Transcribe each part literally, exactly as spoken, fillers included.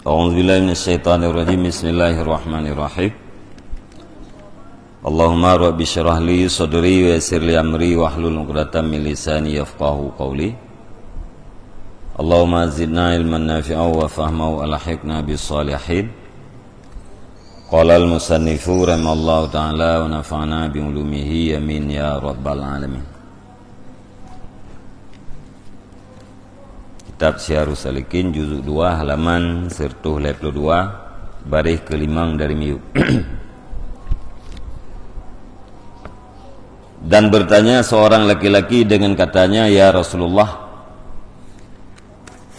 أعوذ بالله من الشيطان الرجيم. بسم الله الرحمن الرحيم. اللهم رب اشرح لي صدري ويسر لي أمري واحلل عقدة من لساني يفقهوا قولي. اللهم زدنا علما نافعا وفهما وألحقنا بالصالحين. قال المصنف رحمه الله تعالى ونفعنا بعلومه آمين يا رب العالمين. Kitab Syiarus Salikin, juzuk dua, halaman seratus lima puluh dua, baris kelimang dari miyueb. Dan bertanya seorang laki-laki dengan katanya, "Ya Rasulullah,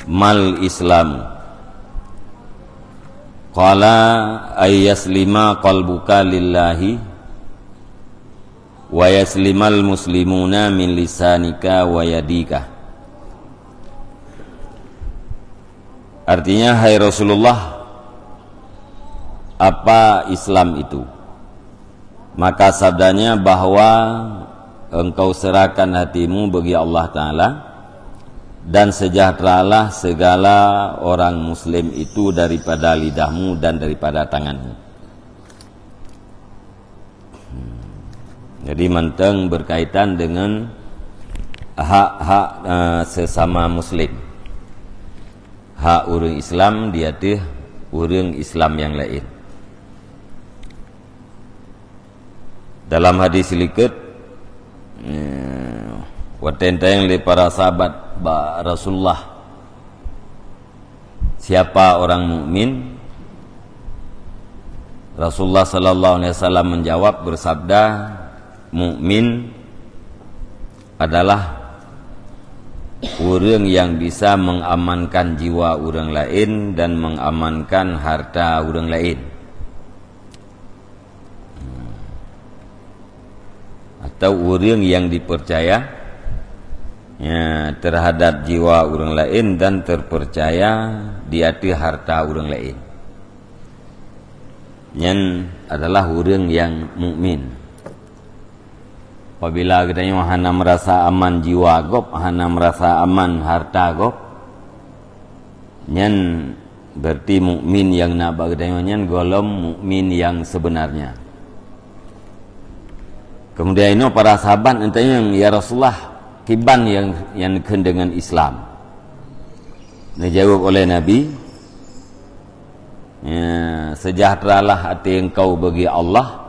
mal Islam?" Qala, "Ay yaslima qalbuka lillahi, wa yaslimal muslimuna min lisanika wa yadika." Artinya, "Hai Rasulullah, apa Islam itu?" Maka sabdanya bahwa engkau serahkan hatimu bagi Allah Ta'ala, dan sejahteralah segala orang muslim itu daripada lidahmu dan daripada tanganmu. Jadi, mantong berkaitan dengan hak-hak, eh, sesama muslim. Hak ureuëng Islam di ateueh ureuëng Islam nyang laén. Dalam hadis likot, eh, watée tanyong lé para sahabat bak Rasulullah, "Siapa orang mukmin?" Rasulullah sallallahu alaihi wasallam menjawab bersabda, "Mukmin adalah ureuëng yang bisa mengamankan jiwa ureuëng laén dan mengamankan harta ureuëng laén." Atau ureuëng yang dipercaya, ya, terhadap jiwa ureuëng laén dan terpercaya di ateueh harta ureuëng laén. Nyan adalah ureuëng yang mukmin. Apabila geutanyoe hana merasa aman jiwa gob, hana merasa aman harta gob, nyan berarti mukmin nyang na bak geutanyoe nyan gohlom mukmin nyang sebenarnya. Kemudian inoe para sahabat geutanyong, "Ya Rasulullah, kiban nyang, nyang kheun deungon Islam?" Dijawab oleh Nabi, "Ya, sejahteralah até engkau bagi Allah,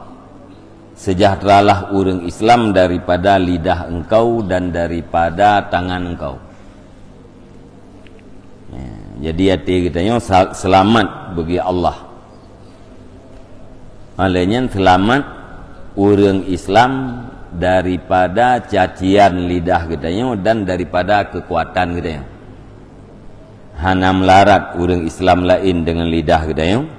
sejahteralah ureuëng Islam daripada lidah engkau dan daripada tangan engkau." Ya, jadi até geutanyoe sa-, seulamat bagi Allah. Oleh nyan seulamat ureuëng Islam daripada cacian lidah geutanyoe dan daripada kekuatan geutanyoe. Hana meularat ureuëng Islam laén deungon lidah geutanyoe,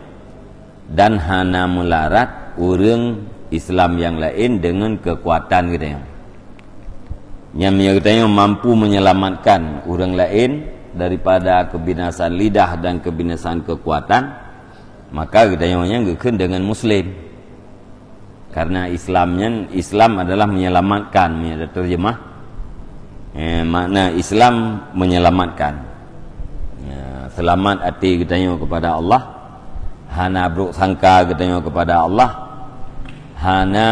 dan hana meularat ureuëng Islam nyang laén deungon kekuatan geutanyoe. Nyan meunyoe geutanyoe mampu menyelamatkan ureuëng laén daripada kebinasaan lidah dan kebinasaan kekuatan, maka geutanyoe nyan geukheun deungon muslim. Karena Islam nyan, Islam adalah menyelamatkan, meunyoe terjemah. Eh, makna Islam menyelamatkan. Ya, seulamat até geutanyoe kepada Allah, hana brok sangka geutanyoe kepada Allah, hana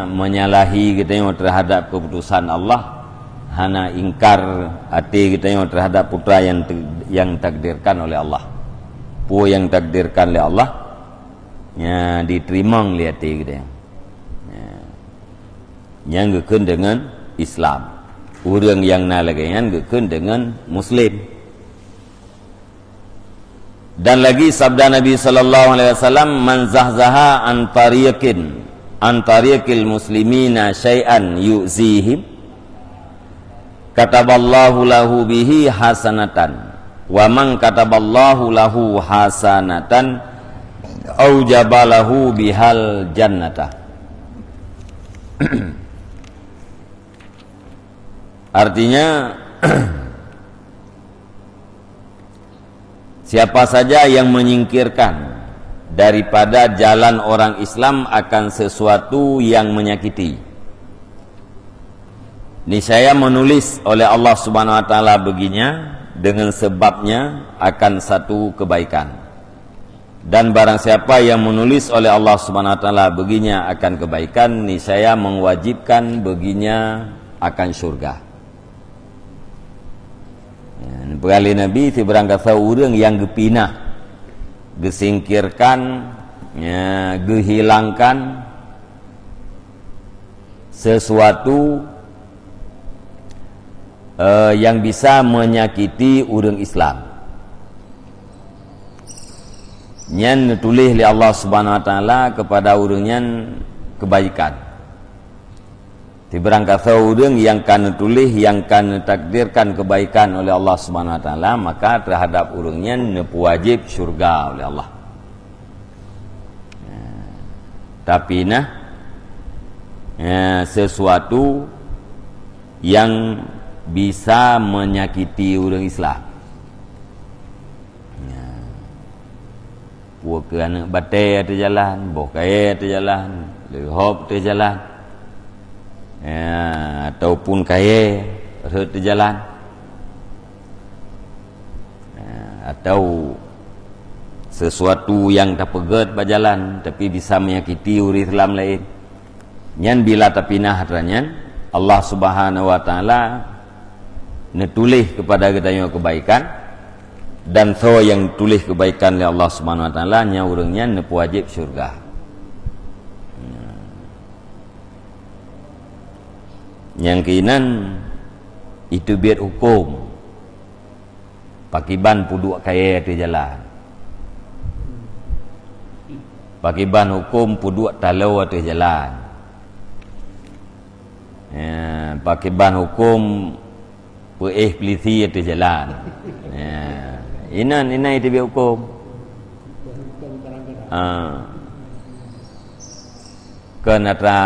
menyalahi geutanyoe terhadap keputusan Allah, hana ingkar até geutanyoe terhadap putra yang te-, yang takdirkan oleh Allah. Peue yang takdirkan lé Allah, nya diteurima lé até geutanyoe. Ya. Nyang geukheun deungon Islam. Ureuëng nyang na lagée nyan geukheun deungon muslim. Dan lagi sabda Nabi sallallahu alaihi wasallam, "Man zahzaha an tariqin, an tariqil muslimina syai'an yu'zihim, kataballahu lahu bihi hasanatan, wa man kataballahu lahu hasanatan, aujaba lahu bihal jannata." Artinya, siapa saja yang menyingkirkan daripada jalan orang Islam akan sesuatu yang menyakiti, niscaya menulis oleh Allah Subhanahu wa Taala baginya dengan sebabnya akan satu kebaikan. Dan barang siapa yang menulis oleh Allah Subhanahu wa Taala baginya akan kebaikan, niscaya mewajibkan baginya akan syurga. Ya, peugah lé Nabi, sibarang kata ureuëng yang geupinah, gesingkirkan, ya, geuhilangkan sesuatu, eh, yang bisa menyakiti ureuëng Islam. Nyan neutuléh lé Allah Subhanahu Wa Taala kepada ureuëng nyan kebaikan. Sibarang kata ureuëng yang ka neutuléh, yang ka neutakdirkan kebaikan oleh Allah Subhanahu Wa Taala, maka terhadap ureuëng nyan neupeuwajib syurga oleh Allah. Tapi nah, ya, sesuatu yang bisa menyakiti ureuëng Islam. Ya. Peue keu aneuëk batée ateueh jalan, boh kayée ateueh jalan, leuhob ateueh jalan, ya, ataupun kayée rhot ateueh jalan, ya, atau sesuatu yang tapeugét bak jalan tapi bisa menyakiti ureuëng Islam laén. Nyan bila tapinah atra nyan, Allah Subhanahu Wa Taala neutuléh kepada geutanyoe kebaikan, dan soe nyang tuléh kebaikan lé Allah Subhanahu Wa Taala, nyan ureuëng nyan neupeuwajéb syurga. Nyang keunan, iteubiet hukôm. Pakiban peuduek kayée ateueh jalan. Pakiban hukôm peuduek taloe ateueh jalan. Ya, pakiban hukôm peuéh peulisi ateueh jalan. Ya, inan, inan iteubiet hukôm. Ah. Kon atra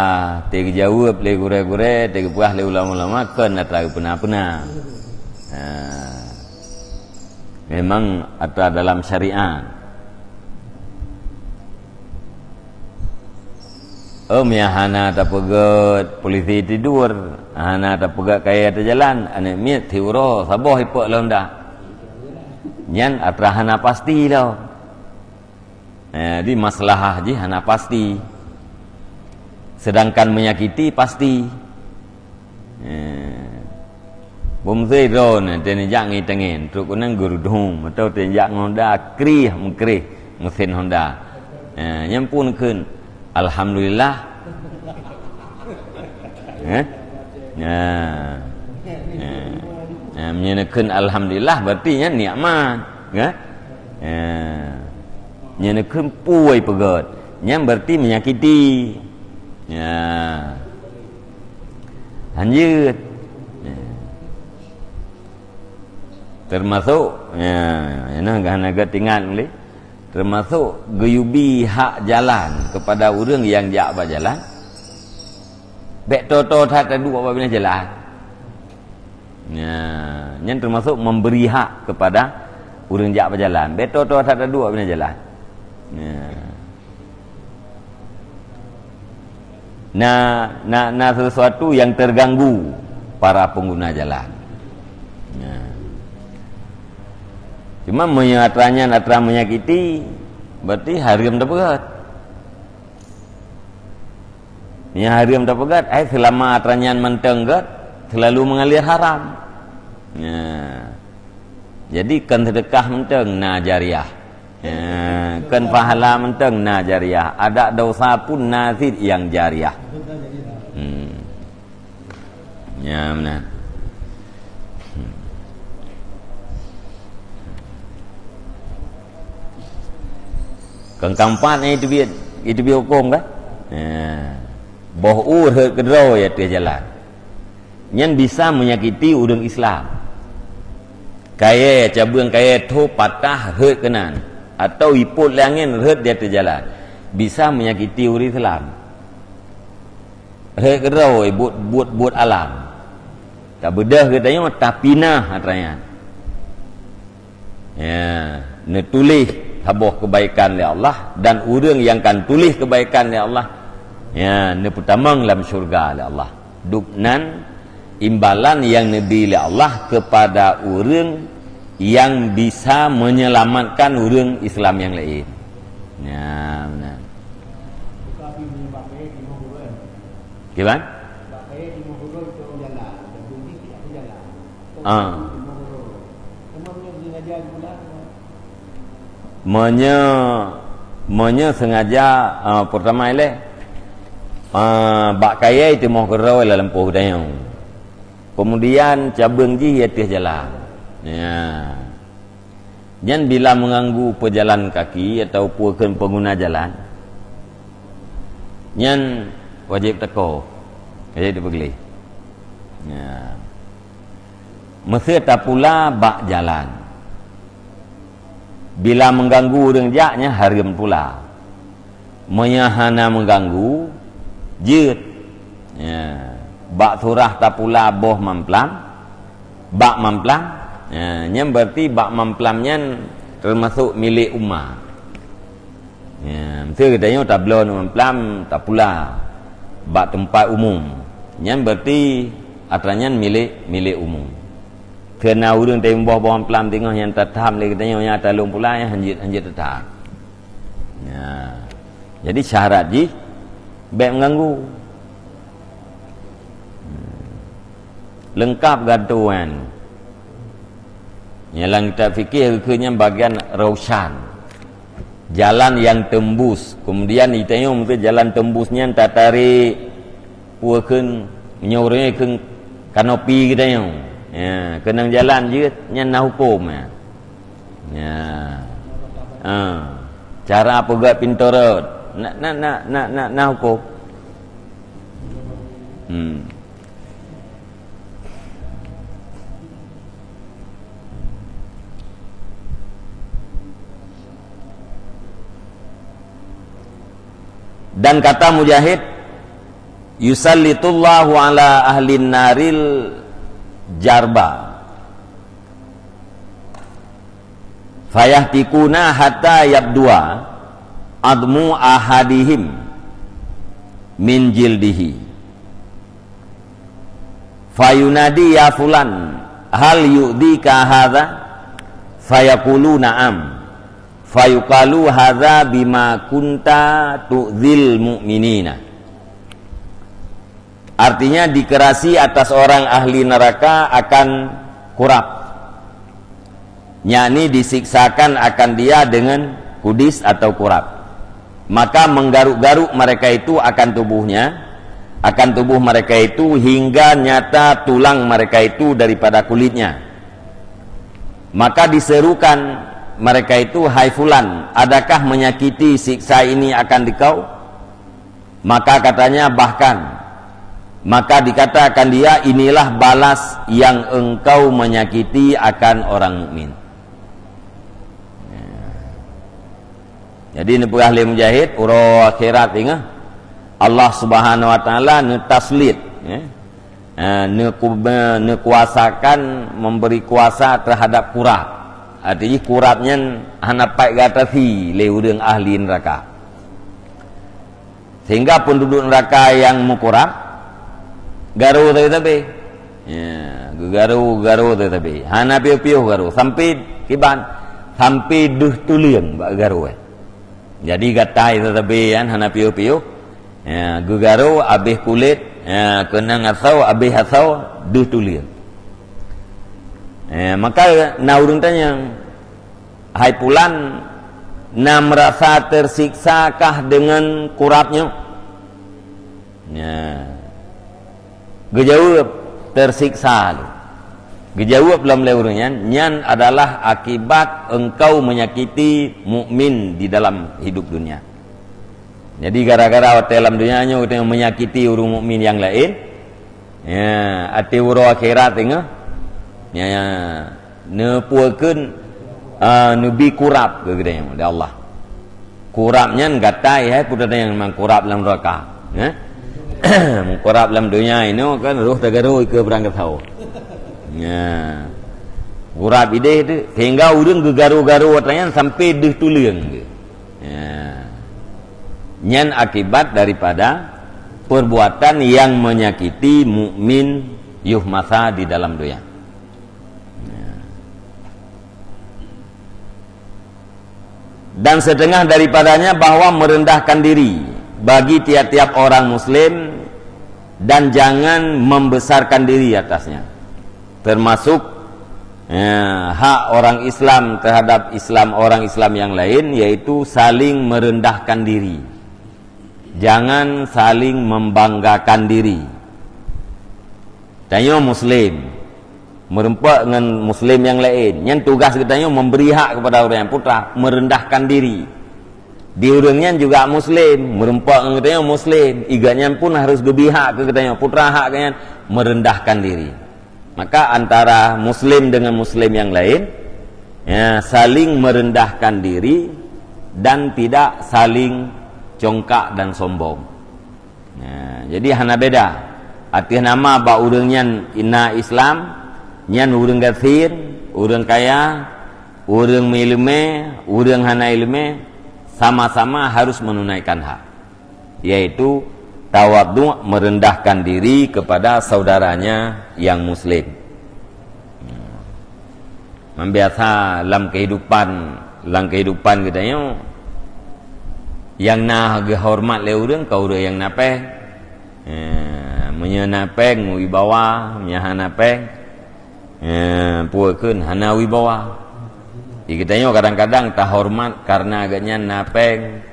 teugeujaweueb lé gurée-gurée, teugeubeuah lé ulama-ulama, kon atra geupeuna-peuna. Ha. Memang atra dalam syariat. Oh, meunyo hana tapeugét polisi tidur, hana tapeugét kayée ateueh jalan, aneuëk miet siuroe saboh ipok lom dah. Nyan atra hana pasti lom. Eh, jadi masalah jih hana pasti. Sedangkan menyakiti pasti. Eh, bumsé droeneuh teuneujak ngi tangen, trok keunong geurudong, atau teuneujak ngon Honda, krieh meukreh mesin Honda. Eh, nyan pun kheun, "Alhamdulillah." Eh? Nah. Nah. Nah, meunyoe neukheun alhamdulillah, berarti nyan nikmat, kan? Nah. Nyan neukheun pui peugét, nyan berarti menyakiti. Nah. Lanjut. Nah. Termasuk, ya, nyang hana geutingat ulih. Termasuk geuyubi hak jalan kepada ureuëng nyang jak bak jalan. Bék toe-toe that taduek bak binéh jalan. Nya, nyan termasuk memberi hak kepada ureuëng jak bak jalan. Bék toe-toe that taduek bak binéh jalan. Nya. Na, na, na sesuatu yang terganggu para pengguna jalan. Nah. Cuma meunyoe atra nyan atra menyakiti, berarti hareuem tapeugét. Meunyoe hareuem tapeugét, ai seulama atra nyan mantong gét, selalu mengalir haram. Nah. Jadi, kon seudeukah mantong na jariah. Eh, kon pahala mantong na jariah, adak dosa pun na cit nyang jariah. Hmm. Ya, meunan. Kon keumpat nyang iteubiet, iteubiet hukôm kan? Ya. Boh u rhot keudroe ateueh jalan. Nyan bisa menyakiti ureuëng Islam. Kayée, cabeueng kayée tho patah rhot keunan, atau ipot lé angén rhot di ateueh jalan, bisa menyakiti ureuëng Islam. Rhot keudroe buet-buet alam. Tabeudôh geutanyoe tapinah atra nyan. Ya, neutuléh saboh keubaikan lé Allah, dan ureuëng nyang ka neutuléh keubaikan lé Allah, ya, neupeutamong lam syurga lé Allah. Dubnan imbalan nyang neubri lé Allah keupada ureuëng nyang bisa menyelamatkan ureuëng Islam nyang laén. Ya, benar. Kiban? Ah. Meunyoe, meunyoe sengaja, ah, pertama ilée, ah, bak kayée timoh keudroe lam lampôh geutanyoe. Kemudian cabeueng jih ateueh jalan. Ya. Nyan bila mengganggu pejalan kaki atau peue kheun pengguna jalan, nyan wajéb teuko, wajéb teupeugleh. Ya. Meusé tapula bak jalan. Bila mengganggu ureuëng jak, nyan hareuem pula. Meunyoe hana meuganggu, jeuet. Ya, bak surah tapula boh mamplam, bak mamplam, ya, nyan berarti bak mamplam nyan teumasok milék uma. Ya, meusé geutanyoe tabloe mamplam tapula bak teumpat umum, nyan berarti atra nyan milék, milék umum. Keuna ureuëng teuboh boh mamplam teungoh nyan tatham lé geutanyoe nyang talôn pula, nyan hanjeuet, hanjeuet tatham. Ya. Jadi syarat jih bék mengganggu. Hmm. Leungkap gatoe nyan. Nyang lam kitab fikih geukheun nyan bagian rausyan. Jalan yang tembus. Kemudian geutanyoe meusé jalan tembus nyan tatarék peue kheun, meunyoe ureuëng kheun kanopi geutanyoe. Ya, keunong jalan jeuet nyan na huköm, ya. Ya. Ha. Cara peugöt pintoe rot. Na, na, na, na, na, na huköm. Hmm. Dan kata Mujahid, "Yusallitullahu ala ahlin naril jarba." Fayahtikuna hatta yabdua admu ahadihim min jildihi. Fayunadi, "Ya fulan, hal yu'dhika hadha?" Fayaqulu, "Na'am." Fayuqalu, "Hadha bima kunta tu'dzil mu'minina." Artinya, dikerasi atas orang ahli neraka akan kurab, yakni disiksakan akan dia dengan kudis atau kurab. Maka menggaruk-garuk mereka itu akan tubuhnya, akan tubuh mereka itu hingga nyata tulang mereka itu daripada kulitnya. Maka diserukan mereka itu, "Hai fulan, adakah menyakiti siksa ini akan dikau?" Maka katanya, "Bahkan." Maka dikatakan dia, "Inilah balas yang engkau menyakiti akan orang mukmin." Jadi, neupeugah lé Mujahid, uroe akhirat ingat, Allah Subhanahu wa Taala neutaslit, ya. Eh, neuku-, neukuasakan, memberi kuasa terhadap kurab. Artinya, kurab nyan hana pat geuatasi lé ureuëng ahli neraka. Sehingga penduduk neraka nyang meukurab, garo sabe-sabe. Ya, geugaro, garo sabe-sabe. Hana piôh-piôh garo. Sampai kiban, sampai deuh tuleueng bak garo, eh. Jadi, gatai sabe-sabe kan, hana piôh-piôh. Ya, geugaro, abéh kulét, ya, keunong asoe, abéh asoe, deuh tuleueng. Ya, maka na ureuëng tanyong, "Hai pulan, na merasa tersiksa kah dengan kurab nyoe?" Ya. Geujaweueb, "Tersiksa lôn." Geujaweueb lom lé ureuëng nyan, "Nyan adalah akibat engkau menyakiti mukmin di dalam hidup dunia." Jadi, gara-gara watée lam dunia nyoe geutanyoe menyakiti ureuëng mukmin nyang laén, ya, ateueh uroe akhirat teungoh, ya, ya, neupeukheun, ah, neubi kurab keu geutanyoe lé Allah. Kurab nyan gatai, hai, peue teuh nyang memang kurab lam neuraka, eh? Kurab lam dunia inoe kan roh tagaro ikeue beurangkasoe. Ya. Kurab idéh tu, sehingga ureuëng geugaro-garo atra nyan sampai deuh tuleueng tu. Ya. Nyan akibat daripada perbuatan yang menyakiti mukmin yoh masa di dalam dunia. Ya. Dan setengah daripadanya bahwa merendahkan diri bagi tiap-tiap orang muslim dan jangan membesarkan diri atasnya. Termasuk, ya, hak orang Islam terhadap Islam, orang Islam yang lain, yaitu saling merendahkan diri. Jangan saling membanggakan diri. Tanyoe muslim, meureumpok ngon muslim nyang laén. Nyan tugas geutanyoe memberi hak kepada orang yang putra, merendahkan diri. Di ureuëng nyan juga muslim, meureumpok ngon geutanyoe muslim, i gobnyan pun harus geubri hak keu geutanyoe, putra hak gobnyan, merendahkan diri. Maka antara muslim dengan muslim yang lain, ya, saling merendahkan diri dan tidak saling congkak dan sombong. Ya, jadi hana beda. Ateueh nama bak ureuëng nyan na Islam, nyan ureuëng gasien, ureuëng kaya, ureuëng meuileumé, ureuëng hana ileumé, sama-sama harus menunaikan hak, yaitu tawadhu, merendahkan diri kepada saudaranya yang muslim. Membiasa lam kehidupan, lam kehidupan geutanyoe, nyang na geuhormat lé ureuëng ka ureuëng nyang na péng. Eh, meunyoe na péng, wibawa, meunyoe hana péng, eh, peue kheun hana wibawa. Di geutanyoe kadang-kadang tahormat karena gobnyan na péng.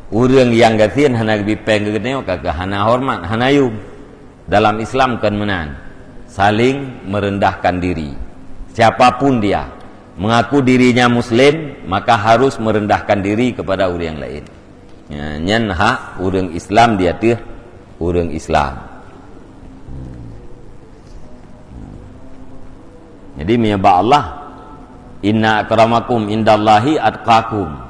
Ureuëng nyang gasien hana geubri péng keu geutanyoe, ka, ka hana hormat, hana yum. Dalam Islam kon meunan. Saling merendahkan diri. Siapapun dia, mengaku dirinya muslim, maka harus merendahkan diri kepada ureuëng laén. Ya, nyan hak ureuëng Islam di ateueh ureuëng Islam. Jadi, meunyoe bak Allah, "Inna akramakum indallahi atqakum."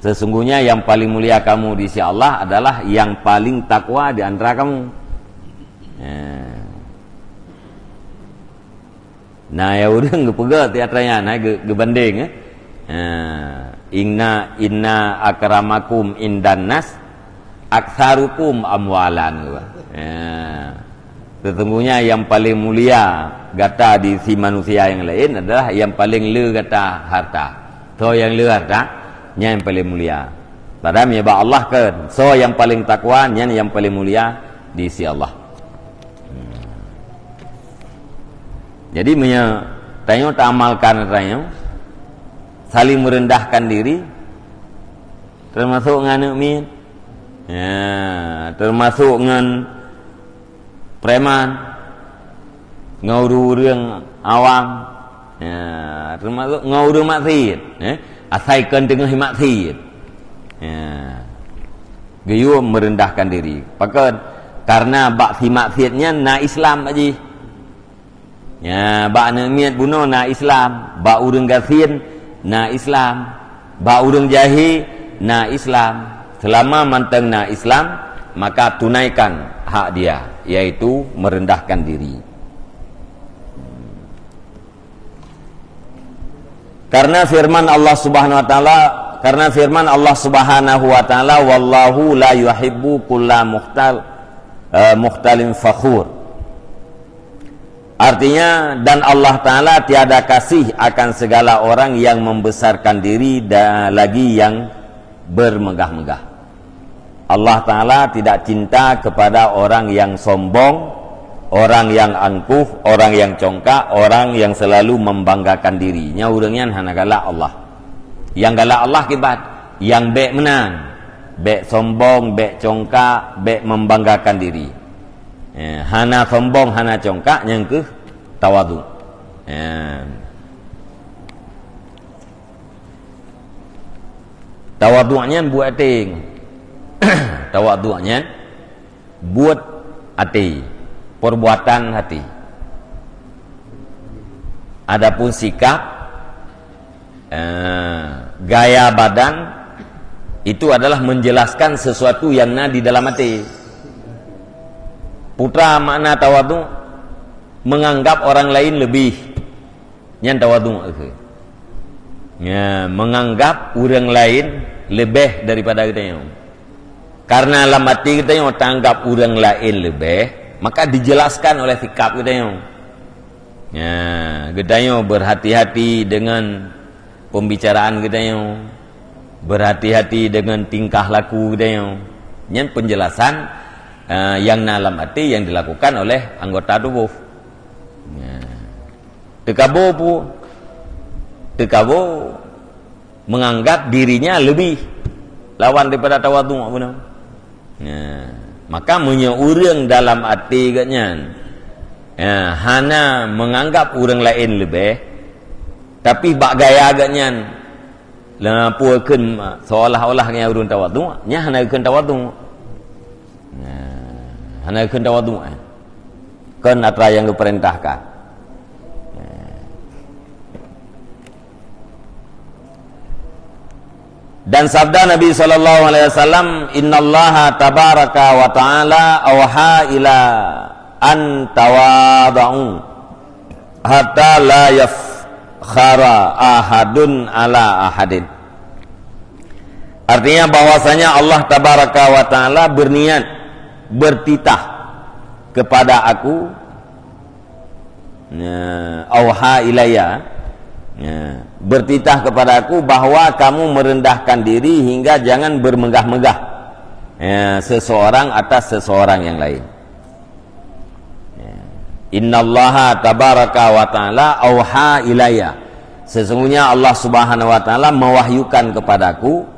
Sesungguhnya yang paling mulia kamu di sisi Allah adalah yang paling takwa di antara kamu. Ya. Nah, ya ureuëng geupeugah di ateueh nyan, hai geu-, geubandeng, eh. Ha, "Inna, inna akramakum indannas aktsarukum amwalan." Ha. Sesungguhnya yang paling mulia gata di sisi manusia yang lain adalah yang paling le gata harta. Soe nyang le harta, nyan yang paling mulia. Padahai meunyoe bak Allah kan, soe nyang paling takwa, nyan yang paling mulia di sisi Allah. Jadi, meunyoe tanyoe taamalkan tanyoe, saling merendahkan diri, termasuk ngon aneuk miet, ya, termasuk ngon preman, ngon ureuëng awam, ya, termasuk ngon ureuëng maksiet, eh, asai kon teungoh maksiet. Ya. Geuyue merendahkan diri. Pakon? Karena bak si maksiet nyan na Islam bak jih. Ya, bak aneuk miet bunoe na Islam, bak ureuëng gasien na Islam, bak ureuëng jahé na Islam. Selama mantong na Islam, maka tunaikan hak dia, yaitu merendahkan diri. Karena firman Allah Subhanahu wa taala, karena firman Allah Subhanahu wa taala, "Wallahu la yuhibbu kulla mukhtal, eh, mukhtalin fakhur." Artinya, dan Allah Taala tiada kasih akan segala orang yang membesarkan diri dan lagi yang bermegah-megah. Allah Taala tidak cinta kepada orang yang sombong, orang yang angkuh, orang yang congkak, orang yang selalu membanggakan diri. Nyan ureuëng nyan hana galak Allah. Nyang galak Allah kiban, nyang bék meunan, bék sombong, bék congkak, bék membanggakan diri. Eh, hana sombong, hana congkak, nyang keuh tawadhu. Eh. Tawadhu nyan buet até. Tawadhu nyan buet até, perbuatan hati. Adapun sikap, eh, gaya badan, itu adalah menjelaskan sesuatu yang na di dalam hati. Putra makna tawadhu, menganggap orang lain lebih. Nyan tawadhu keuh. Ya, menganggap ureuëng lain lebih daripada geutanyoe. Karena lam até geutanyoe tanggap ureuëng lain lebih, maka dijelaskan oleh sikap geutanyoe. Ya, geutanyoe berhati-hati dengan pembicaraan geutanyoe. Berhati-hati dengan tingkah laku geutanyoe. Nyan penjelasan, eh, yang na lam até yang dilakukan oleh anggota tubuh. Ya. Teukabo pu-, teukabo menganggap dirinya lebih lawan daripada tawadhu' beuna. Ya. Maka meunyoe ureuëng dalam até geuhnyan, ya, hana menganggap ureuëng laén leubeh, tapi bak gaya geuhnyan, Leupue kheun seolah-olah nyan ureuëng tawadhu', nyan hana kheun tawadhu'. Nah, hana kheun tawadhu', eh. Kon atra nyang geupeurintahkan. Dan sabda Nabi sallallahu alaihi wasallam, "Innallaha tabaraka wa ta'ala auha ila an tawadhu'." Hatta la yafkhara ahadun ala ahadin. Artinya bahwasanya Allah Tabaraka wa Ta'ala berniat, bertitah kepada aku, ya, auha ilayya, ya, bertitah kepada aku bahwa kamu merendahkan diri hingga jangan bermegah-megah, ya, seseorang atas seseorang yang lain. Ya. Innallaha tabaraka wa ta'ala auha ilayya. Sesungguhnya Allah Subhanahu wa Ta'ala mewahyukan kepadaku,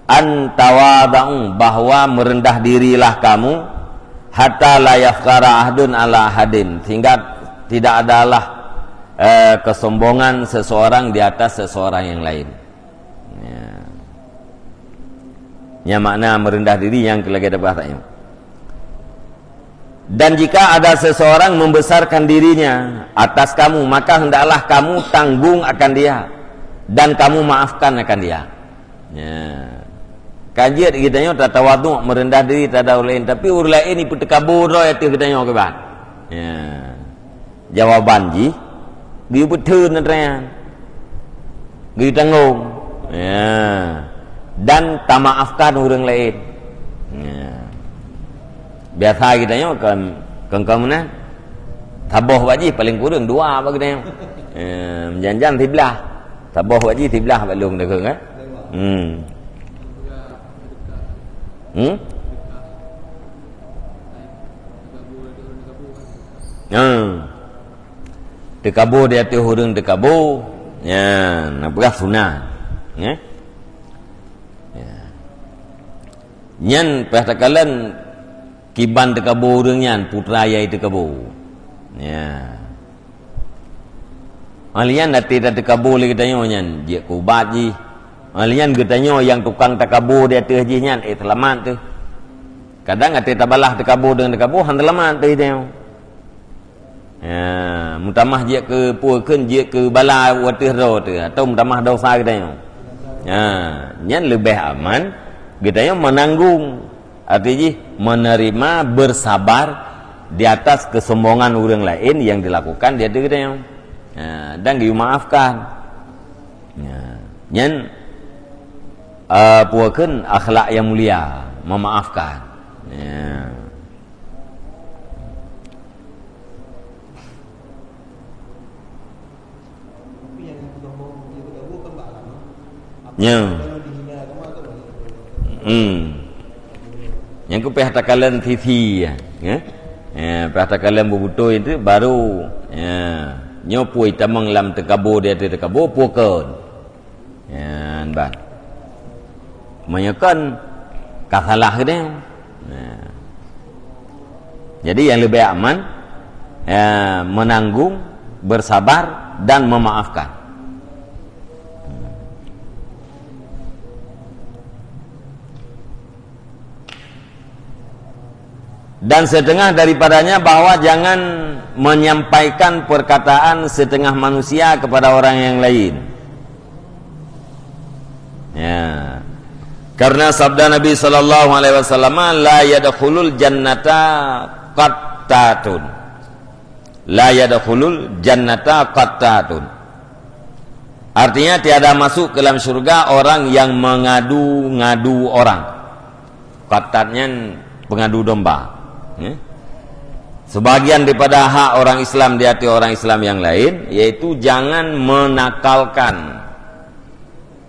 an tawadhu', bahwa merendah dirilah kamu, hatta la yafkhara ahdun ala ahadin, sehingga tidak adalah, eh, kesombongan seseorang di atas seseorang yang lain. Ya. Nya makna merendah diri nyang lagée tabah tanyoe. Dan jika ada seseorang membesarkan dirinya atas kamu, maka hendaklah kamu tanggung akan dia dan kamu maafkan akan dia. Ya. Kan jeuet geutanyoe tatawadhu', merendah diri terhadap ureuëng laén, tapi ureuëng laén ipeuteukabo droe ateueh geutanyoe kiban. Ya. Jawaban jih, geuyue peutheun atra nyan. Geuyue tanggong. Ya. Dan tamaafkan ureuëng laén. Ya. Biasa geutanyoe kon, kon, kon meunan. Saboh bak jih paling kureueng dua bak geutanyoe. Ya, meujan-jan siblah. Saboh bak jih siblah bak lôn takheun, kan? Hmm. Hmm? Hmm. Teukabo di ateueh ureuëng teukabo, nyan, na peugah sunat. Ya. Ya. Nyan payah takalon kiban teukabo ureuëng nyan, putra yai teukabo. Ya. Ahli nyan até tateukabo lé geutanyoe nyan, jeuet keu ubat jih. Ahli nyan geutanyoe nyang tukang takabo di ateueh jih nyan, eh, seulamat teuh. Kadang até tabalah teukabo deungon teukabo, han seulamat teuh geutanyoe. Ya, meutamah jeuet keu peue kheun, jeuet keu bala u ateueh droe teuh, atawa meutamah desya geutanyoe. Ya, nyan leubeh aman geutanyoe meunanggong, arti jih menerima, bersabar di atas kesombongan ureuëng laén nyang dilakukan di ateueh geutanyoe. Ya, dan geuyue maafkan. Ya, nyan, eh, peue kheun akhlak nyang mulia, memaafkan. Ya. Nyo. Hmm. Nyang keu payah takalon sisi, ya. Ya, payah takalon beutôi tu baru, ya. Nyo pui tamong lam teukabo di ateueh teukabo, peue kon. Nyan ban. Meunyoe kon ka salah geude. Nah. Jadi nyang leubeh aman, ya, menanggung, bersabar dan memaafkan. Dan setengah daripadanya bahwa jangan menyampaikan perkataan setengah manusia kepada orang yang lain. Ya. Karena sabda Nabi sallallahu alaihi wasallam, "La yadkhulul jannata qattatun." "La yadkhulul jannata qattatun." Artinya, tiada masuk ke dalam syurga orang yang mengadu-ngadu orang. Qattat nyan pengadu domba. Ya. Sebahagian daripada hak orang Islam di hati orang Islam yang lain, yaitu jangan menakalkan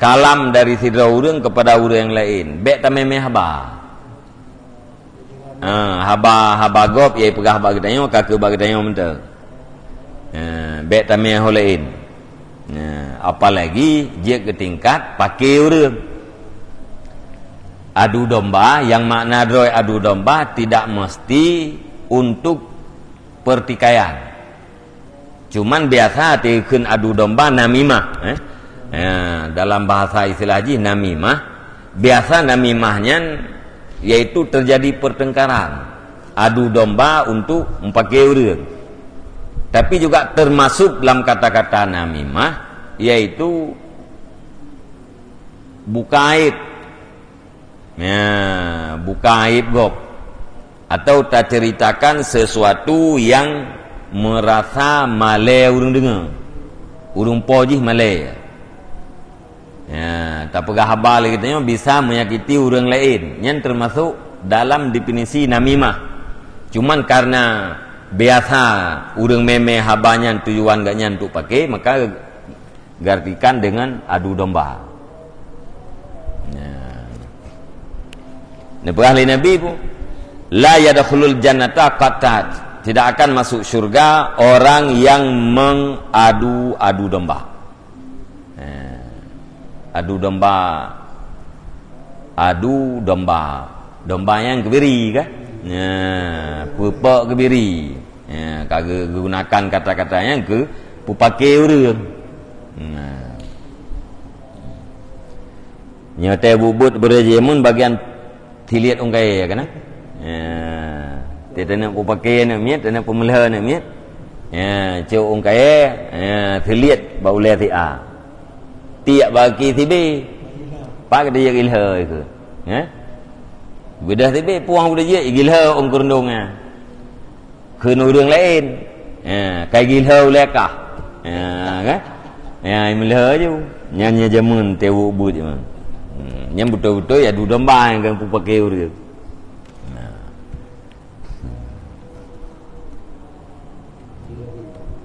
kalam dari sidroe ureuëng kepada ureuëng nyang laén. Bék tamé-mé haba. Ha, haba, haba gob nyang peugah bak geutanyoe, ka keuh bak geutanyoe mantong. Ha, bék tamé ho laén. Ha, apalagi jeuet keu tingkat paké ureuëng. Adu domba, nyang makna droe adu domba tidak mesti untuk pertikaian. Cuman biasa dikheun adu domba namimah, eh. Ya, dalam bahasa istilah jih namimah. Biasa namimah nyan yaitu terjadi pertengkaran, adu domba untuk meupaké ureuëng. Tapi juga termasuk dalam kata-kata namimah yaitu buka aib. Ya, buka aib gob. Atau taceritakan sesuatu yang merasa malée ureuëng deungoe. Ureuëng po jih malée. Ya, tapeugah haba lé geutanyoe bisa menyakiti ureuëng laén. Nyan termasuk dalam definisi namimah. Cuman karena biasa ureuëng mémé haba nyan tujuan geuh nyan untuk paké, maka geuartikan dengan adu domba. Ya. Neupeugah lé Nabi pun, "La yadkhulul jannata qattat." Tidak akan masuk syurga orang yang mengadu-adu domba. Ya. Adu domba. Adu domba. Domba nyang keubiri kan? Ya, peupok keubiri. Ya, ka geu-, geugunakan kata-kata nyan keu peupaké ureuëng. Nah. Nyoe teuh buet-buet beureujeuen bagian tiliet ungkai ya kana? Ya. Teuh taneuk peupaké aneuk miet, taneuk peumeulhö aneuk miet. Ya, cok ungkai, ya, tiliet bak ulée si A. Tiek bak gaki si B. Pak kata ya gilhö ikeu. Ya? Beudöh si B puang beudöh jeuet gilhö ong keurundong nyan. Kheun ureuëng laén. Ya, kai gilhö ulée kah. Ya, kan? Ya, imeulhö ju. Nyan nya jameun teuwuk buet jameun. Hmm, nyan beutôi-beutôi ya adu domba nyang ka peupaké ureuëng. Nah.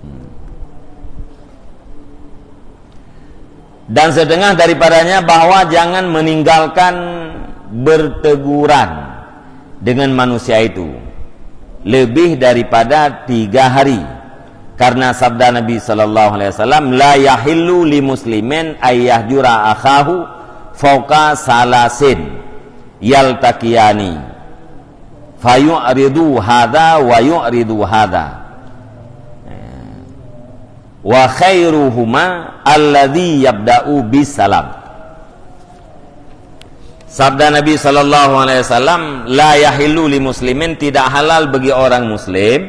Hmm. Dan setengah daripadanya bahwa jangan meninggalkan berteguran dengan manusia itu lebih daripada tiga hari. Karena sabda Nabi sallallahu alaihi wasallam, "La yahillu li muslimin ay yahjura akhahu fauqa salasin yaltaqiyani fayu'ridu hadza wa yu'ridu hadza." Wa khairuhuma alladzi yabda'u bis salam. Sabda Nabi sallallahu alaihi wasallam, "La yahillu li muslimin," tidak halal bagi orang muslim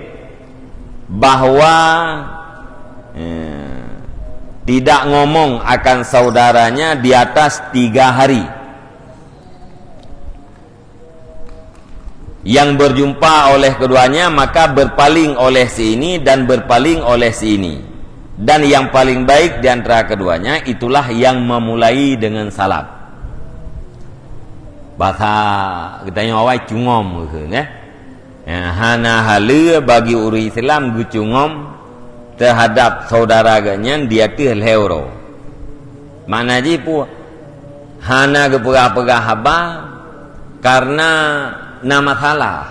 bahwa, eh, tidak ngomong akan saudaranya di atas tiga hari. Yang berjumpa oleh keduanya, maka berpaling oleh si ini dan berpaling oleh si ini. Dan yang paling baik di antara keduanya, itulah yang memulai dengan salam. Bahasa geutanyoe awai cungom, ya. Ya, hana haleue bagi ureuëng Islam geucungom teuhadab saudara geuh nyan di ateueh lhée uroe. Makna jih peue? Hana geupeugah-peugah haba karena na masalah.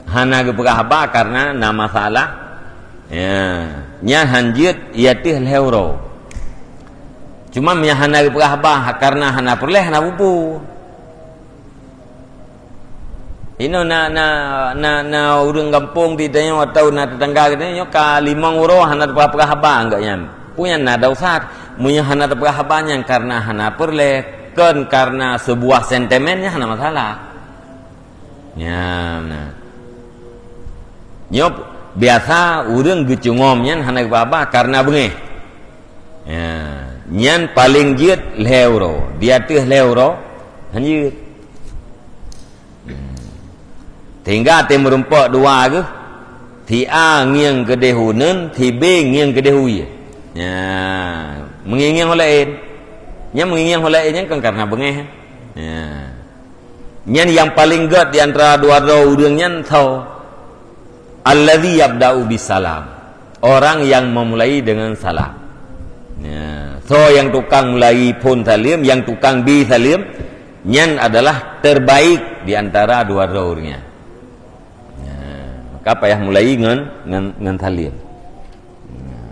Hana geupeugah haba karena na masalah. Ya, nyan han jeuet i ateueh lhée uroe. Cuma meunyo hana geupeugah haba karena hana peureulée, hana peue-peue. Inoe na, na, na, na ureuëng gampông di tanyoe atawa na tetangga geutanyoe ka limong uroe hana teupeugah-peugah haba geuh nyan. Peue nyan na desya? Meunyo hana teupeugah haba nyan karena hana peureulée, kon karena sebuah sentimen, nyan hana masalah. Nyan, nah. Nyoe biasa ureuëng geucungom nyan hana geupeugah haba karena beungéh. Ya, nyan paleng jeuet lhée uroe, di ateueh lhée uroe, han jeuet. Hmm. Sehingga até meurumpok dua geuh, si A ngieng keudeh uneuen, si B ngieng keudeh uye. Ya, meungieng-ngieng ho laén. Nyan meungieng-ngieng ho laén nyan kan karena beungéh. Ya. Nyan nyang paleng gét di antara dua droe ureuëng nyan soe? Allazi yabda'u bisalam. Orang yang memulai dengan salam. Ya, Soe nyang tukang mulai phon saleuem, nyang tukang bi saleuem, nyan adalah terbaik di antara dua droe ureuëng nyan. Nah, maka payah mulai ngon, ngon, ngon saleuem. Nah.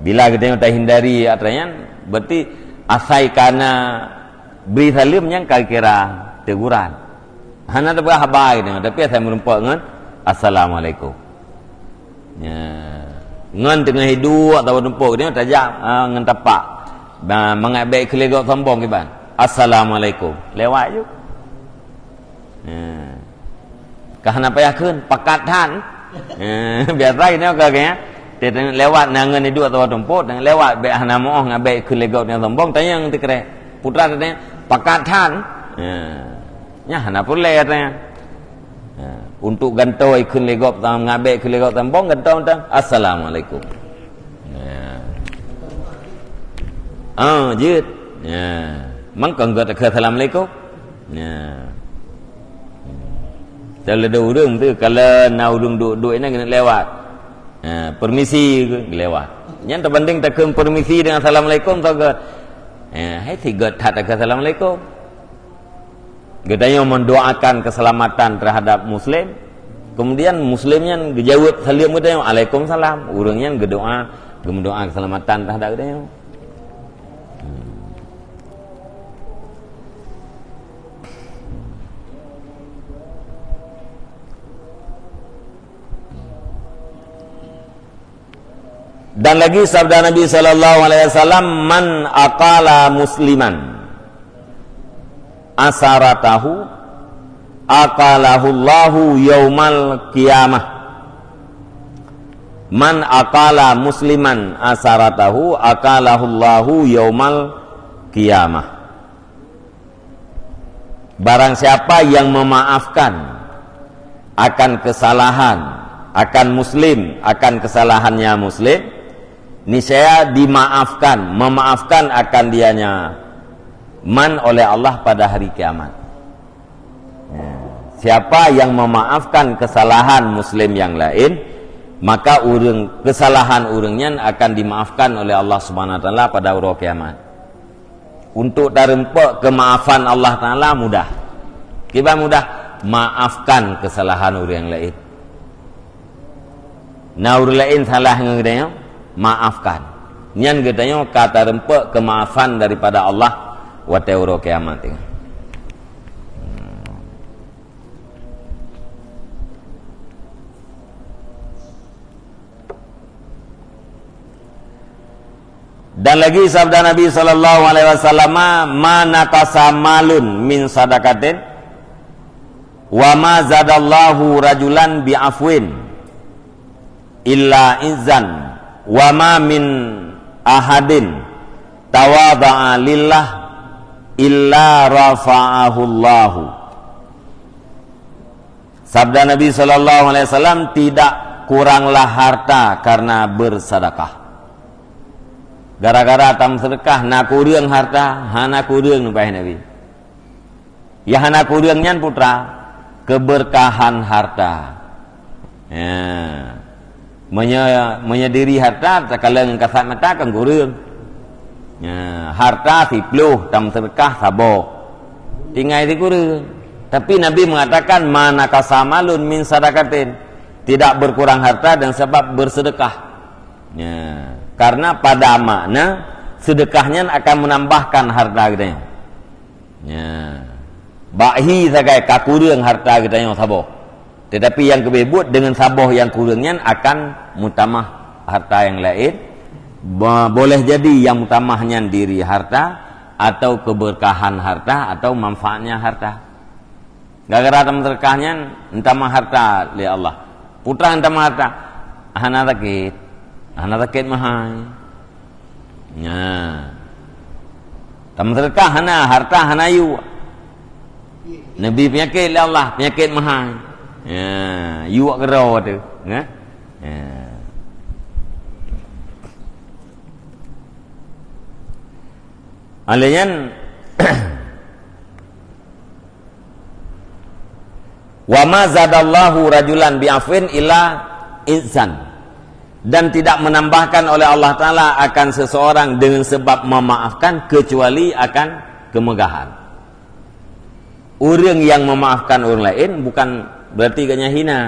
Bila geutanyoe tahindari atra nyan, berarti asai kana bri saleuem nyan ka kira teguran. Hana teupeugah haba geutanyoe, tapi asai meurumpok ngon assalamualaikum. Ya. Ngon teungoh hiduek atawa tumpok geutanyoe tajak, ah, ngon tapak. Ba, mangat bèk keuleugok sombong kiban. Assalamualaikum. Lewat ju. Ha. Ka hana payah kheun, pakat that. Ha, biasa gini ka gaya. Dia tengok lewat na ngon hiduek atawa tumpok, tengok lewat bèk hana moh ngat bèk keuleugok nyang sombong, tanyong teukrek. Putra tanya, pakat that. Ha. Nyan hana peureulèe tanya. Ha. Untuk gantoe keuleugok tam ngat bèk keuleugok sombong gantoe tam. Assalamualaikum. Ya. Ah, jeuet. Ya. Mangkang gata keu assalamualaikum. Ya. Teuleudeuh ureuëng tu kalau na ureuëng duek-duek na keuneuk lewat. Ya, permisi lewat. Nyan teubanding takheun permisi dengan assalamualaikum teuh gèt. Ya, hai si gèt that takheun assalamualaikum. Geutanyoe mendoakan keselamatan terhadap muslim. Kemudian muslim nyan geujaweueb saleuem geutanyoe, "Waalaikumsalam." Ureuëng nyan geudoa, geumeudoa keselamatan terhadap geutanyoe. Dan lagi sabda Nabi sallallahu alaihi wasallam, "Man aqala musliman asaratahu, aqalahullahu yaumal qiyamah." Man aqala musliman asaratahu, aqalahullahu yaumal qiyamah. Barang siapa yang memaafkan akan kesalahan, akan muslim, akan kesalahannya muslim, niscaya dimaafkan, memaafkan akan dianya man oleh Allah pada hari kiamat. Ya. Siapa yang memaafkan kesalahan muslim yang lain, maka ureuëng, kesalahan ureuëng nyan akan dimaafkan oleh Allah Subhanahu Wa Taala pada uroe kiamat. Untuk tareumpok keumaafan Allah Taala mudah. Kiban mudah, maafkan kesalahan ureuëng laén. Na ureuëng laén salah ngon geutanyoe, maafkan. Nyan geutanyoe ka tareumpok keumaafan daripada Allah watée uroe kiamat nyan. Dan lagi sabda Nabi sallallahu alaihi wasallam, "Ma naqasa malun min sadaqatin, wa ma zadallahu rajulan bi afwin illa izzan, wa ma min ahadin tawadha'a lillah illa rafa'ahullahu." Sabda Nabi sallallahu alaihi wasallam, "Tidak kuranglah harta karena bersedekah." Gara-gara tam sedekah na kureueng harta, hana kureueng, neupaih Nabi. Ya hana kureueng nyan putra, keberkahan harta. Ya. Meunyoe, meunyoe diri harta takalon ngon kasat mata kan kureueng. Ya, harta siploh tam sedekah saboh. Tinggai sikureueng. Tapi Nabi mengatakan, "Ma naqasa malun min sadaqatin." Tidak berkurang harta dan sebab bersedekah. Ya, karena pada makna sedekah nyan akan menambahkan harta geutanyoe. Ya. Bak hi sagai ka kureueng harta geutanyoe saboh. Tetapi nyang keubeh buet deungon saboh nyang kureueng nyan akan meutamah harta nyang laén. Ba-, boleh jadi nyang meutamah nyan diri harta atau keberkahan harta atau manfaatnya harta. Gara-gara tam sedekah nyan, meutamah harta lé Allah. Putra meutamah harta, hana sakét. Hana sakét meuhai. Nah. Tam sedekah hana, harta hana yue. Neubi peunyakét lé Allah, peunyakét meuhai. Ya, yue keudroe tu, ya. Ya. Oleh nyan, "Wa ma zadallahu rajulan bi afwin illa izzan." Dan tidak menambahkan oleh Allah Taala akan seseorang dengan sebab memaafkan kecuali akan kemegahan. Ureuëng nyang memaafkan ureuëng laén bukan berarti gobnyan hina.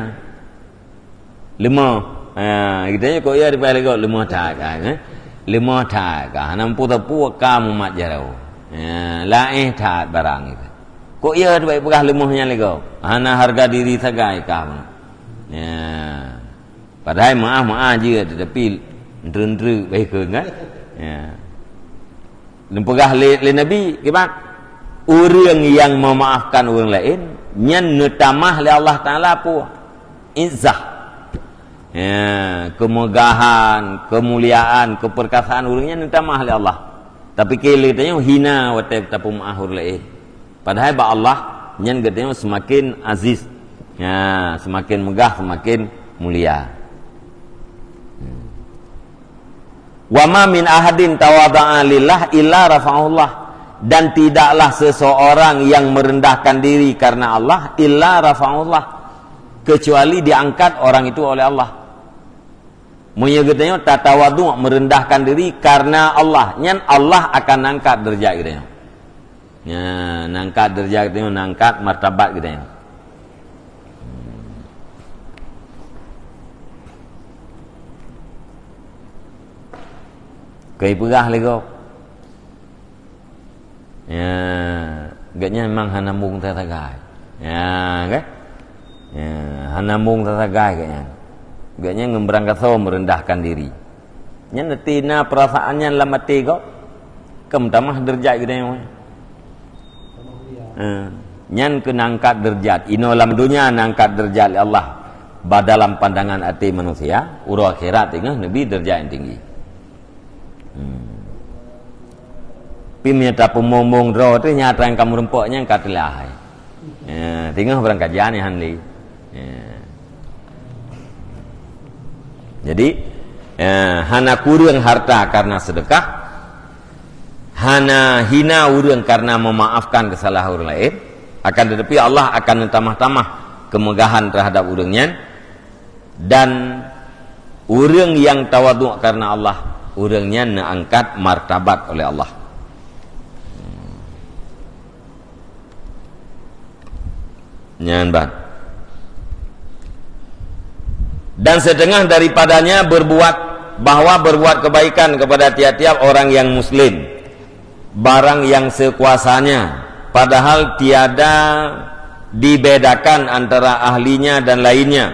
Leumoh. Ha, geutanyoe kok ya dipaih lagak leumoh that ka, eh? Leumoh that ka. Hana muphom sapeue ka mumat jaroe. Ya, laén that barang itu. Kok ya dipaih peugah leumoh nyan lagak? Hana harga diri sagai ka. Ya. Padahai maaf-maaf je, tetapi entreuk-entreuk baik ke, kan? Ya. Neupeugah lé, lé Nabi, kiban? Ureuëng nyang memaafkan ureuëng laén, nyan neutamah lé Allah Taala peue? Izzah. Ya, kemegahan, kemuliaan, keperkasaan ureuëng nyan neutamah lé Allah. Tapi keu lé tanyoe hina watée tapeumaaf ureuëng laén. Padahai bak Allah, nyan geutanyoe seumaken aziz. Ya, seumaken meugah, seumaken mulia. Hmm. "Wa ma min ahadin tawadha'a lillah illa rafa'ahullah." Dan tidaklah seseorang yang merendahkan diri karena Allah, illa rafa'ahullah. Kecuali diangkat orang itu oleh Allah. Meunyoe geutanyoe tatawadhu, merendahkan diri karena Allah, nyan Allah akan angkat derajat geutanyoe. Nya, angkat derajat geutanyoe, angkat martabat geutanyoe. Keu peugah lé gob. Ya, gobnyan memang hana mueng sagai. Ya, kan? Ya, hana mueng sagai gobnyan. Gobnyan ngon beurangkasoe meurendahkan diri. Nyan na perasaan nyan lam até gob. Keu meutamah derajat geutanyoe. Ha. Nyan keu angkat derajat. Inoe lam donya angkat derajat lé Allah. Ba dalam pandangan até manusia, uroe akhirat teungoh neubi derajat nyang tinggi. Hmm. Pi meunyo tapeumong-mong droe teuh nyata nyang ka meurumpok nyan ka teulah hai. Ya, teungoh barangkajan nyan han lé. Ya. Jadi, ya, hana kureueng harta karena sedekah, hana hina ureueng karena memaafkan kesalahan ureueng laén, akan tetapi Allah akan neutamah-tamah kemegahan terhadap ureueng nyan. Dan ureueng nyang tawadhu karena Allah, ureueng nyan neuangkat martabat oleh Allah. Nyan ban. Dan setengah daripadanya berbuat, bahwa berbuat kebaikan kepada tiap-tiap orang yang muslim, barang yang sekuasanya, padahal tiada dibedakan antara ahlinya dan lainnya.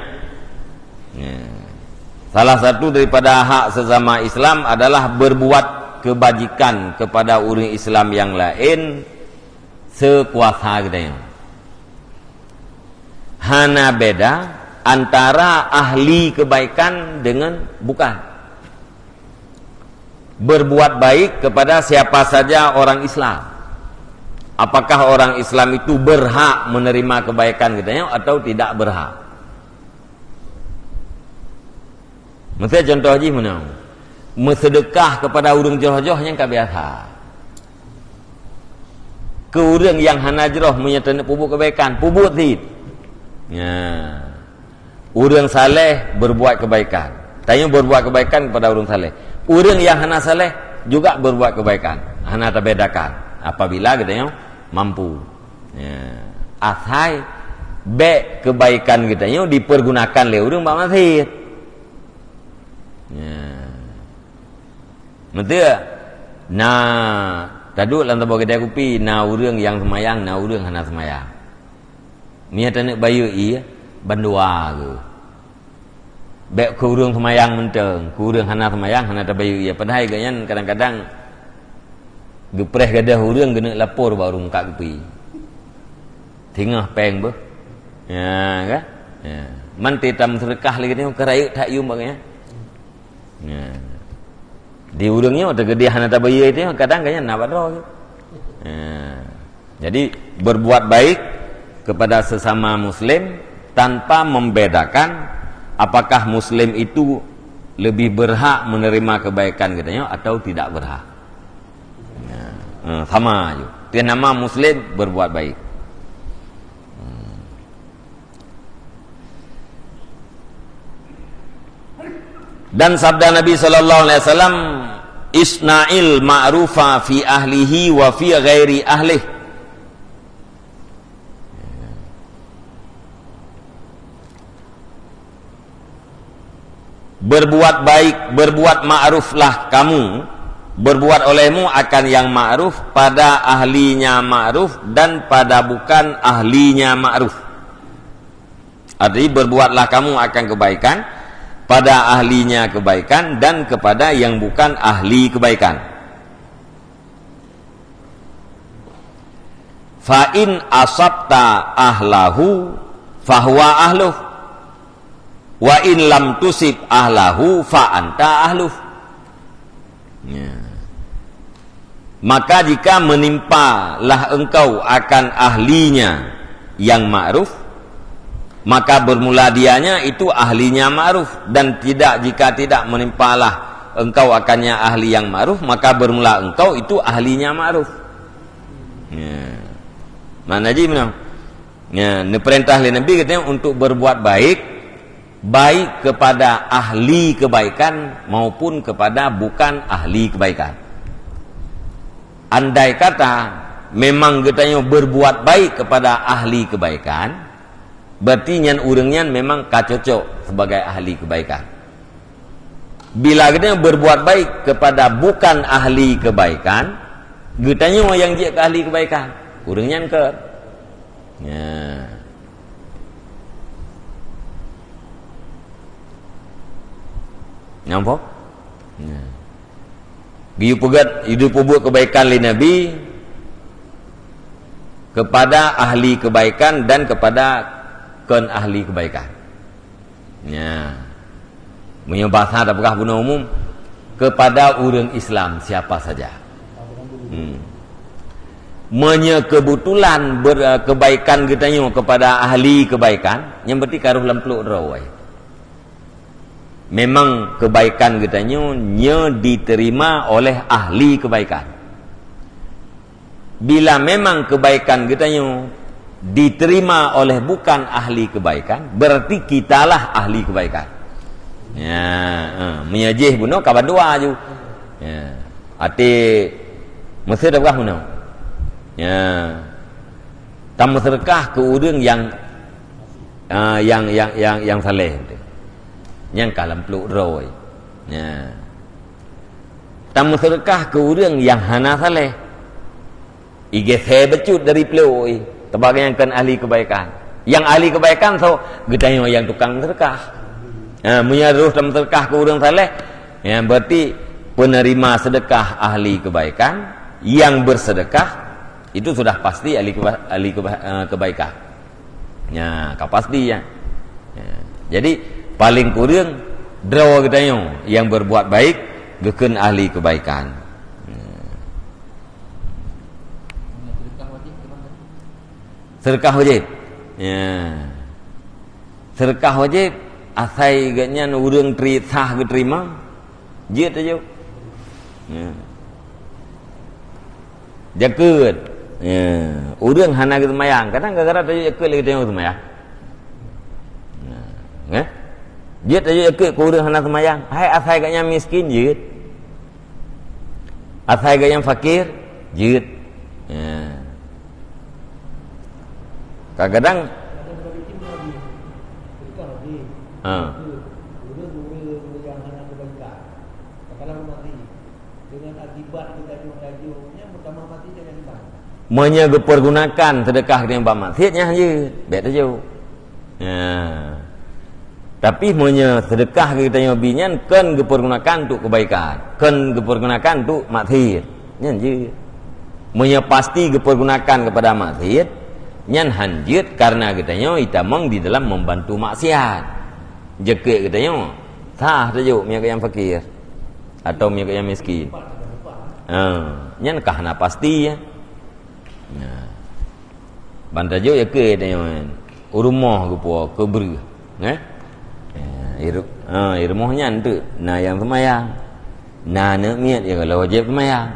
Ya. Salah satu daripada hak sesama Islam adalah berbuat kebajikan kepada ureueng Islam nyang laén sekuasa geutanyoe. Hana beda antara ahli kebaikan dengan bukan. Berbuat baik kepada siapa saja orang Islam. Apakah orang Islam itu berhak menerima kebaikan geutanyoe atau tidak berhak? Miseu contoh jih meunan. Meuseudeukah kepada ureueng jroh-jroh nyang ka biasa. Keu ureueng nyang hana jroh meunyo taneuk peubuet kebaikan, peubuet cit. Ya. Ureueng saleh berbuat kebaikan. Tanyoe berbuat kebaikan kepada ureueng saleh. Ureueng nyang hana saleh juga berbuat kebaikan. Hana tabedakan apabila geutanyoe mampu. Ya. Asai bék kebaikan geutanyoe dipergunakan lé ureueng bak maksiet. Ya. Beutôi? Na, taduek lam saboh keudè kupi, na ureueng nyang seumayang, na ureueng hana seumayang. Meunyo taneuk bayeue ié, bandua geuh. Bék keu ureueng seumayang mantong, keu ureueng hana seumayang hana tabayeue ié. Padahai gobnyan kadang-kadang geupreh gadôh ureueng geuneuk lapor bak ureueng meukat kupi. Teungoh péng beuh. Ya, kan? Ya. Man teutam seudeukah lagèe nyoe, ka rayeuk that yum bak gobnyan. Ya. Di ureueng nyoe teugeudeh hana tabayeue itu, kadang gobnyan na bak droe. Ya. Jadi, berbuat baik kepada sesama muslim tanpa membedakan apakah muslim itu lebih berhak menerima kebaikan geutanyoe atau tidak berhak. Ya. Eh, sama aja. Dia nama muslim berbuat baik. Hmm. Dan sabda Nabi sallallahu alaihi wasallam, "Isna'il ma'rufa fi ahlihi wa fi ghairi ahlih." Berbuat baik, berbuat ma'ruflah kamu, berbuat olehmu akan yang ma'ruf, pada ahlinya ma'ruf dan pada bukan ahlinya ma'ruf. Arti, berbuatlah kamu akan kebaikan pada ahlinya kebaikan dan kepada yang bukan ahli kebaikan. Fa in asabta ahlahu fahuwa ahluh, wa in lam tusib ahlahu fa anta ahluh. Ya. Maka jika menimpalah engkau akan ahlinya yang ma'ruf, maka bermula dianya itu ahlinya ma'ruf, dan tidak, jika tidak menimpalah engkau akannya ahli yang ma'ruf, maka bermula engkau itu ahlinya ma'ruf. Ya. Makna jih meunan. Ya, neupeurintah lé Nabi katanya untuk berbuat baik, baik kepada ahli kebaikan maupun kepada bukan ahli kebaikan. Andai kata memang geutanyoe berbuat baik kepada ahli kebaikan, berarti nyan ureuëng nyan memang ka cocok sebagai ahli kebaikan. Bila geutanyoe berbuat baik kepada bukan ahli kebaikan, geutanyoe nyang jeuet keu ahli kebaikan. Ureuëng nyan kon. Ya. Nyang po? Ya. Geuyue peugét, geuyue peubuet kebaikan lé Nabi kepada ahli kebaikan dan kepada kon ahli kebaikan. Ya. Meunyoe basa tapeugah bunoe umum, kepada ureuëng Islam siapa saja. Hmm. Meunyoe kebetulan ber-, kebaikan geutanyoe kepada ahli kebaikan, nyan berarti ka rhoh lam pluek droe. Memang kebaikan geutanyoe nyoe diterima oleh ahli kebaikan. Bila memang kebaikan geutanyoe diterima oleh bukan ahli kebaikan, berarti kitalah ahli kebaikan. Ya, ha, meunyoe jih bunoe ka bandua aju. Ya. Até meuseudeukah bunoe. Ya. Tameuseudeukah keu ureuëng nyang, ah, nyang, nyang, nyang, nyang saleh. Nyang ka lam pluek droe. Ya. Tameuseudeukah keu ureuëng nyang hana saleh. Igeuseubeucut dari pluek, teuma geutanyoe kon ahli kebaikan. Nyang ahli kebaikan soe? Geutanyoe nyang tukang seudeukah. Ha, meunyoe rhoh tameuseudeukah keu ureuëng saleh, ya, berarti penerima sedekah ahli kebaikan, yang bersedekah, itu sudah pasti ahli keba-, ahli keba-, eh, kebaikan. Ya, ka pasti, ya. Ya. Jadi, paling kureueng droe geutanyoe nyang berbuat baik geukheun ahli kebaikan. Ya. Sedekah wajib. Ya. Sedekah wajib, asai geuhnyan ureuëng teri-, sah geuteurima, jeuet tajok. Ya. Jakeuet. Ya. Ureuëng hana geuseumayang, kadang gara-gara tajok jakeuet lé geutanyoe seumayang. Ya. Kan? Jeuet tajok jakeuet keu ureuëng hana seumayang. Hai, asai geuhnyan miskin, jeuet. Asai geuhnyan fakir, jeuet. Ya. Kadang-kadang, ha. Meunyoe geupeurgunakan sedekah geutanyoe bak maksiat, nyan jeuet, bèk tajok. Ya. Tapi meunyoe sedekah geutanyoe bi nyan kon geupeurgunakan untuk kebaikan, kon geupeurgunakan untuk maksiat, nyan jeuet. Meunyoe pasti geupeurgunakan kepada maksiat, nyan han jeuet karena geutanyoe itamong di dalam membantu maksiat. Jakeuet geutanyoe sah tajok meunyoe geuhnyan fakir atau meunyoe geuhnyan miskin. Ha, nyan ka hana pasti, ya. Nah. Ban tajok jakeuet tanyoe, u rumoh geupo keu breueh, eh? Ya, i ru-, ha, i rumoh nyan teuk na nyang seumayang. Na aneuk miet nyang ka lheueh wajéb seumayang.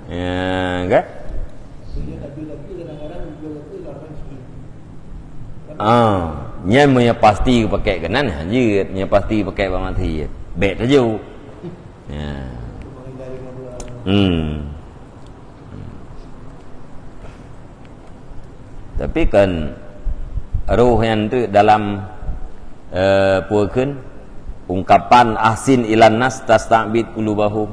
Ya, kan? Ah, nyan meunyoe pasti geupakèk keunan, ha, jeuet, meunyoe pasti geupakèk bak maksiat. Bèk tajok. Ya. Hmm. Tapi kan roh nyang treuk dalam, eh, peue kheun, ungkapan "Ahsin ilan nas tasta'bid qulubahum".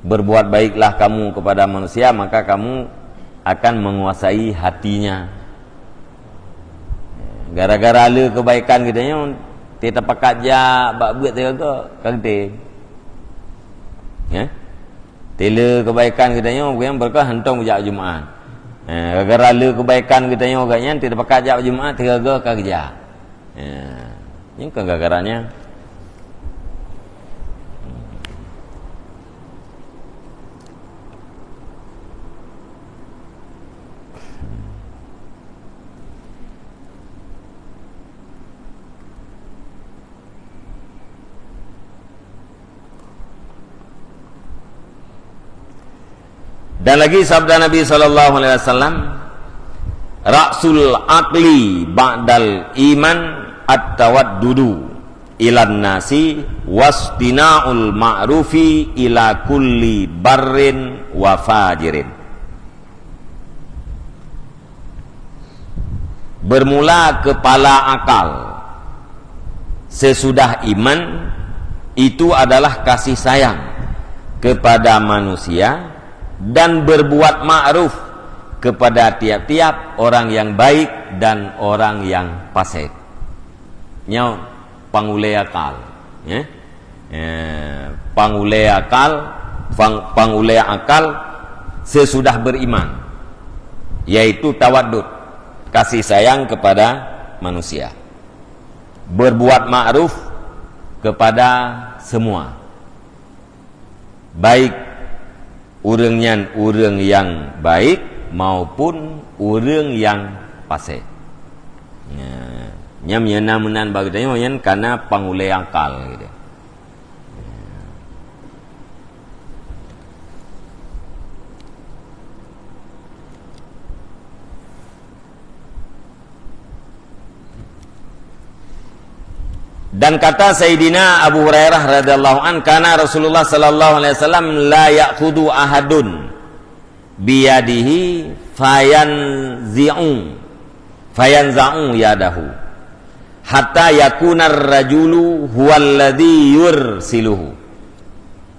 Berbuat baiklah kamu kepada manusia, maka kamu akan menguasai hatinya. Gara-gara le keubaikan geutanyoe, teupakat jak bak beuet teuga ka geutem. Ya? Teuka le keubaikan geutanyoe, bukan berkah hantom jak Jumaat. Eh, gara-gara le keubaikan geutanyoe geutanyoe, teupakat jak Jumaat teuga ka geujak. Ya. Nyoe kan gara-gara nyan. Dan lagi sabda Nabi sallallahu alaihi wasallam, "Ra'sul aqli ba'dal iman at-tawaddudu ilan nasi wastina'ul ma'rufi ila kulli barrin wa fajirin." Bermula kepala akal sesudah iman itu adalah kasih sayang kepada manusia dan berbuat ma'ruf kepada tiap-tiap orang yang baik dan orang yang fasik. Nyoe pangulée akal, ya. Eh, pangulée akal, pang-, pangulée akal sesudah beriman, yaitu tawaddud, kasih sayang kepada manusia. Berbuat ma'ruf kepada semua. Baik ureuëng nyan ureuëng nyang baik maupun ureuëng nyang fasik. Nya, nyam nyang na meunan bak geutanyoe nyan kana pangulée akal gitu. Dan kata Sayyidina Abu Hurairah radhiyallahu an, "Kana Rasulullah sallallahu alaihi wasallam la ya'khudhu ahadun biyadihi fayanzi'u, fayanza'u yadahu, hatta yakuna ar-rajulu huwalladzi yursiluhu."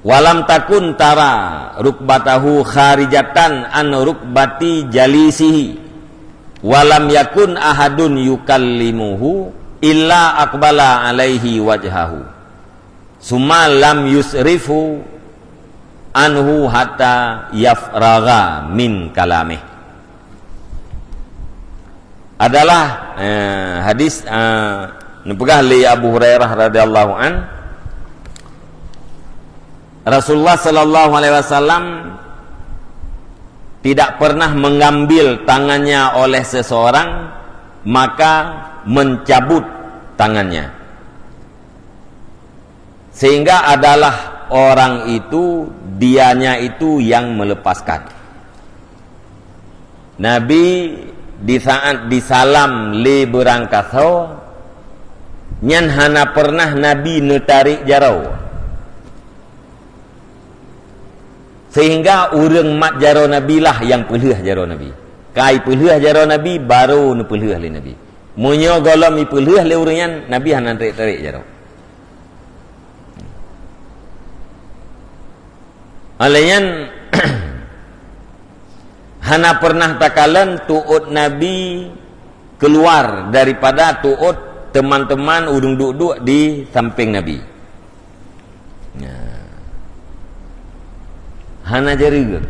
Walam takun tara rukbatahu kharijatan an rukbati jalisihi. Walam yakun ahadun yukallimuhu illa aqbala alaihi wajhahu. Summa lam yusrifu anhu hatta yafraga min kalamih. Adalah, eh, hadis, eh, neupeugah lé Abu Hurairah radhiyallahu an, Rasulullah sallallahu alaihi wasallam tidak pernah mengambil tangannya oleh seseorang, maka mencabut tangannya. Sehingga adalah orang itu, dianya itu yang melepaskan. Nabi di saat disalam lé beurangkasoe, nyan hana pernah Nabi neutarek jaroe. Sehingga ureuëng mat jaroe Nabi lah nyang peulheueh jaroe Nabi. Kai peulheueh jaroe Nabi, baru neupeulheueh lé Nabi. Meunyoe gohlom ipeulheueh lé ureuëng nyan, Nabi hana tarek-tarek jaroe. Alèh nyan, hana pernah takalon tuôt Nabi keuluar daripada tuôt teman-teman ureuëng duek-duek di sampéng Nabi. Nah. Hana jareueng.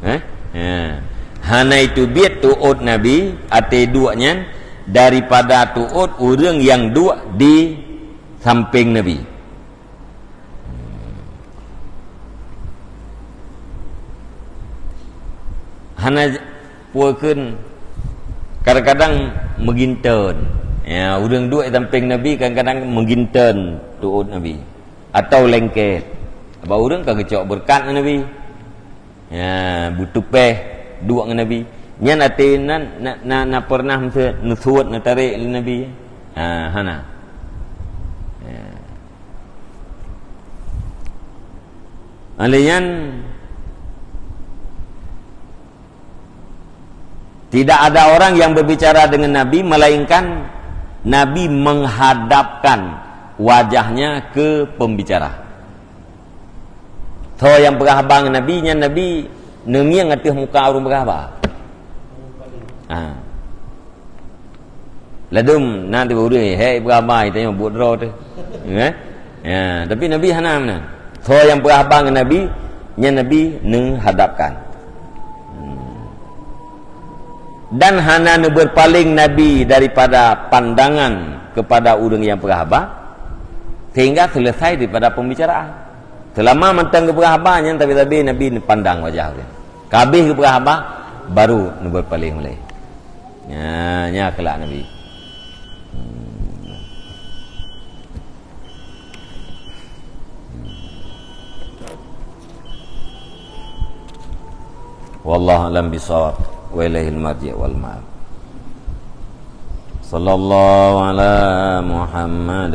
Eh? Ya. Hana iteubiet tuôt Nabi, até duek nyan, daripada tuôt ureuëng nyang duek di sampéng Nabi. Hana j-, peue kheun, kadang-kadang meuginton. Ya, ureuëng duek di sampéng Nabi kadang-kadang meuginton tuôt Nabi. Atau lengket. Sabab ureuëng ka geucok beureukat ngon Nabi. Ya, beutupéh duek ngon Nabi. Nyan até nan na, na, na pernah meusu-, neusuet neutarek lé Nabi. Ha, hana. Ya. Lheuh nyan, tidak ada orang yang berbicara dengan Nabi, melainkan Nabi menghadapkan wajahnya ke pembicara. Tho nyang peugah haba ngon Nabi, nyan Nabi neungieng ateueh muka ureuëng peugah haba. Ha. Ladum na teuh ureuëng, "Hai, peugah haba," tanyoe buet droe teuh. Eh? Ya, tapi Nabi hana meunan. Tho nyang peugah haba ngon Nabi, nyan Nabi neuhadapkan. Hmm. Dan hana neuberpaling Nabi daripada pandangan kepada ureuëng nyang peugah haba, sehingga selesai daripada pembicaraan. Selama mantong geupeugah haba nyan, tabi-tabi Nabi neupandang wajah ureuëng. Ka habéh geupeugah haba, baru neuberpaling ulée. Nya, nya akhlak Nabi. Hmm. Wallahu a'lam bishawab. Wa ilaihil marji' wal ma'ab. Sallallahu ala Muhammad.